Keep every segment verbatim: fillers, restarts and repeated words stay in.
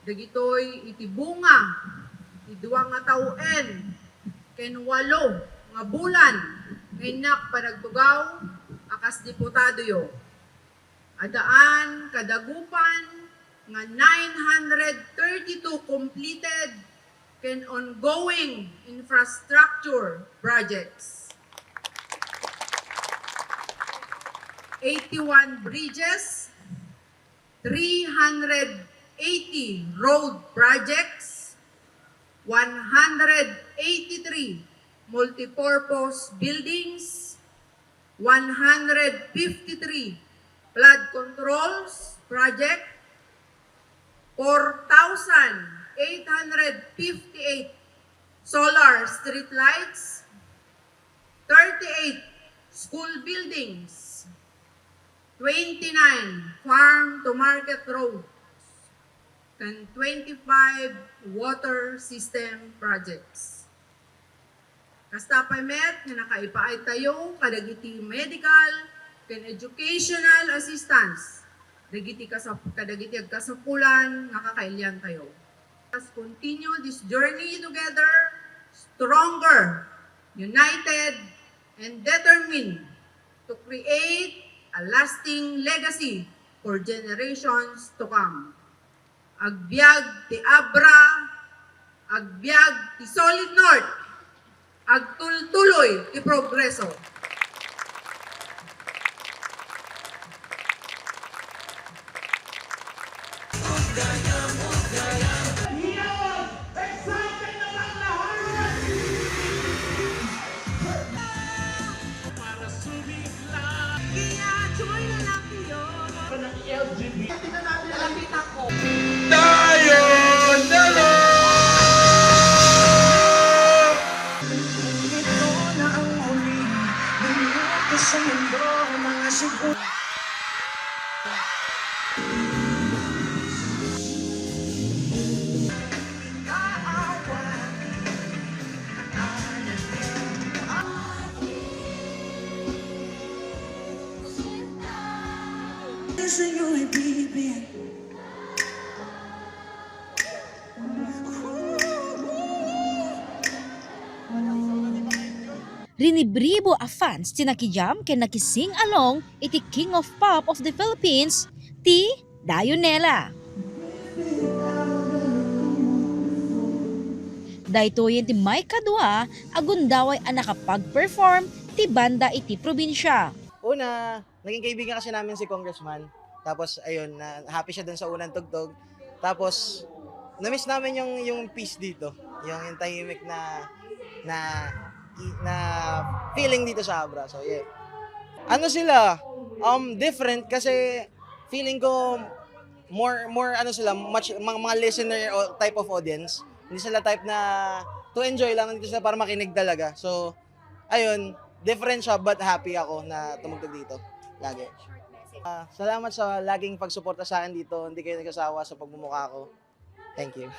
Dagitoy iti bunga ti dua nga tawen ken walo nga bulan nga innak panagtugaw a kas diputadoyo. Addaan kadagupan nga nine hundred thirty-two completed ken ongoing infrastructure projects, eighty-one bridges, three hundred eighty road projects, one hundred eighty-three multipurpose buildings, one hundred fifty-three flood controls project, four thousand eight hundred fifty-eight solar streetlights, thirty-eight school buildings, twenty-nine farm to market roads, and twenty-five water system projects. Kasta pay met nga nakaipaay tayo kadagiti medical ken educational assistance dagiti kasap-, kadagiti agkasapulan nga kakailian tayo. Let us continue this journey together, stronger, united, and determined to create a lasting legacy for generations to come. Agbiag ti Abra, agbiag ti Solid North, agtultuloy ti progreso. Kaya join na lang kayo. L G B T. Malapit ako. Tayo na lang! Ito na ang huling minuto sa mundo, mga sibu- Sa'yo'y bibig. Rinibribo a fans ti nakidiam ken nakising-along iti King of Pop of the Philippines, ti Dayo Nela. Daytoyen ti maikadua a gundaway a nakapag-perform ti banda iti probinsia. Una, naging kaibigan kasi namin si Congressman. Tapos, ayun, na, happy siya dun sa unang tugtog. Tapos, na-miss namin yung, yung peace dito. Yung, yung tahimik na, na, na feeling dito sa Abra. So, yeah. Ano sila? Um, different kasi feeling ko more, more ano sila, much, mga, mga listener o type of audience. Hindi sila type na to enjoy lang, dito sila para makinig talaga. So, ayun, different siya but happy ako na tumugtog dito. Lagi. Ah, salamat sa laging pagsuporta sa akin dito. Hindi kayo nagsasawa sa pagmumukha ko. Thank you.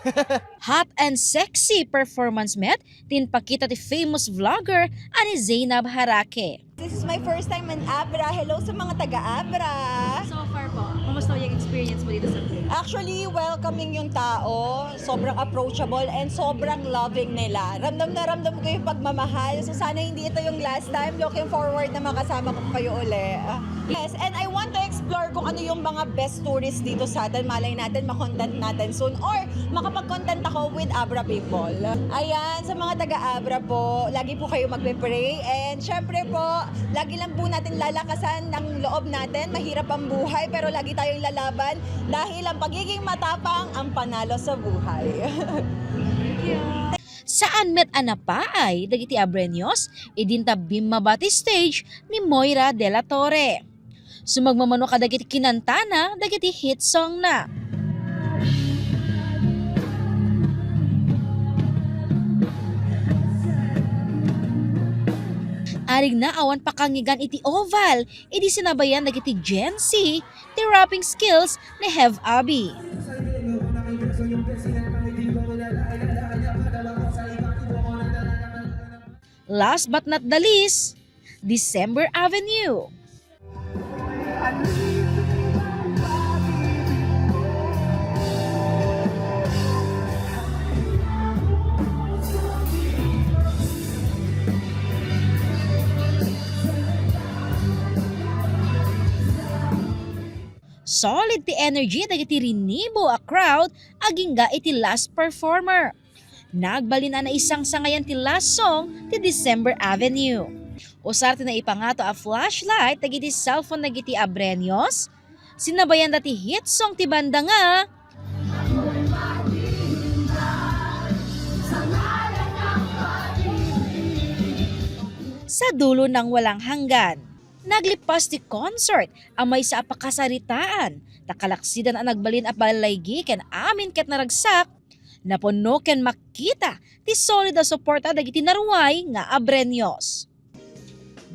Hot and sexy performance met ti inpakita ti famous vlogger a ni Zainab Harake. This is my first time in Abra. Hello sa mga taga-Abra. So far po, kumusta yung experience mo dito sa place? Actually, welcoming yung tao. Sobrang approachable and sobrang loving nila. Ramdam na ramdam ko yung pagmamahal. So sana hindi ito yung last time. Looking forward na makasama ko kayo uli. Yes, and I want to explore kung ano yung mga best tourist dito sa atin. Malay natin, makontent natin soon. Or makapag-content ako with Abra people. Ayan, sa mga taga-Abra po, lagi po kayo magpe-pray. And syempre po, lagi lang po natin lalakasan ang loob natin. Mahirap ang buhay, pero lagi tayong lalaban dahil ang pagiging matapang ang panalo sa buhay. Saan met a napaay dagiti Abreños idinta bimmaba ti stage ni Moira de la Torre. Sumagmamano kadagiti kinantana dagiti hit songna. Arigna awan pakangigan iti Oval idi sinabayan dagiti Gen Z ti rapping skills ni Hev Abi. Last but not the least, December Avenue. Solid ti energy dagiti rinibo a crowd agingga iti last performer. Nagbalin a naisangsangayan ti last song ti December Avenue. Usar ti naipangato a flashlight dagiti cellphone dagiti Abreños, sinabayanda ti hit song ti banda nga Sa Dulo ng Walang Hanggan. Naglipas ti concert a maysa a pakasaritaan, ta kalaksidan a nagbalin a ballaygi ken amin ket naragsak, napunno ken makita ti solid a suporta dagiti naruay nga Abreños.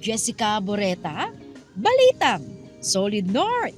Jessica Boreta, Balitang Solid North.